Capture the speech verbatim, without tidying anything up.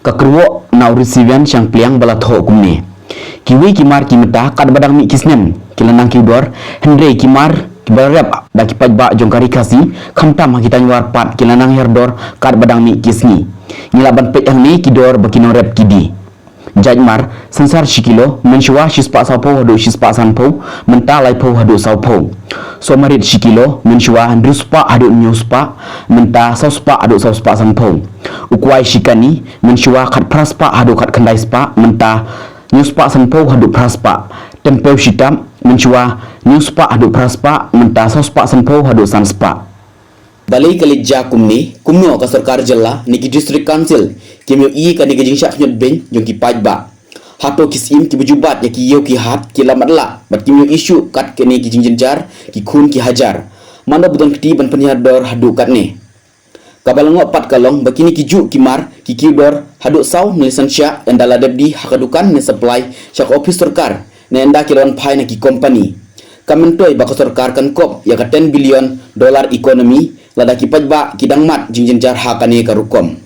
Ka kyrwoh na u Risivian Shangpliang ba la thoh kumne. Kiwei ki mar ki mynta katba dang mih ki snem ki la nang kiew dor, hynrei ki mar kiba la rep da ki paidbah jong ka Ri Khasi, khamtam ha ki taiñ war pat, ki la nang hiar dor katba dang mih ki sngi. Ngi lah ban peit hangne ki dor ba ki nongrep ki die. Jait mar, synsar shi kilo, mynshuwa shispah sawphew haduh shispah sanphew, mynta laiphew haduh sawphew. Sohmarit shi kilo, mynshuwa hynriewspah haduh hynñiewspah, mynta sawspah haduh sawspah sanphew. U kwai shi kani, mynshuwa khatphraspah haduh khatkhyndaispah, mynta hynñiewspah sanphew haduh phraspah. Tympew shi tap, mynshuwa hynñiewspah haduh phraspah, mynta sawspah sanphew haduh sanspah. Balei ka leit jia kumne, kumno ka sorkar jylla ne ki District Council kim ïohi ïa kane ka jingshah khñiot beiñ jong ki paidbah? Hato ki syiem kiba ju bat ïa ki ïew ki hat ki la matlah bad kim ïohi shuh kat kane ki jingjynjar ki khun ki hajar? Mano ba don kti ban pynhiar dor haduh katne? Kaba la ngoh pat ka long ba kine ki juh ki mar ki kiew dor haduh saw ne lai san shiah ynda la dep die ha ka dukan ne supply sha ka ophis sorkar, ne ynda ki la wan phai na ki kompani. Ka myntoi ba ka sorkar kan kop ïa ka ten billion dollar economy lada ki paidbah ki dang mad jingjynjar ha kane ka rukom.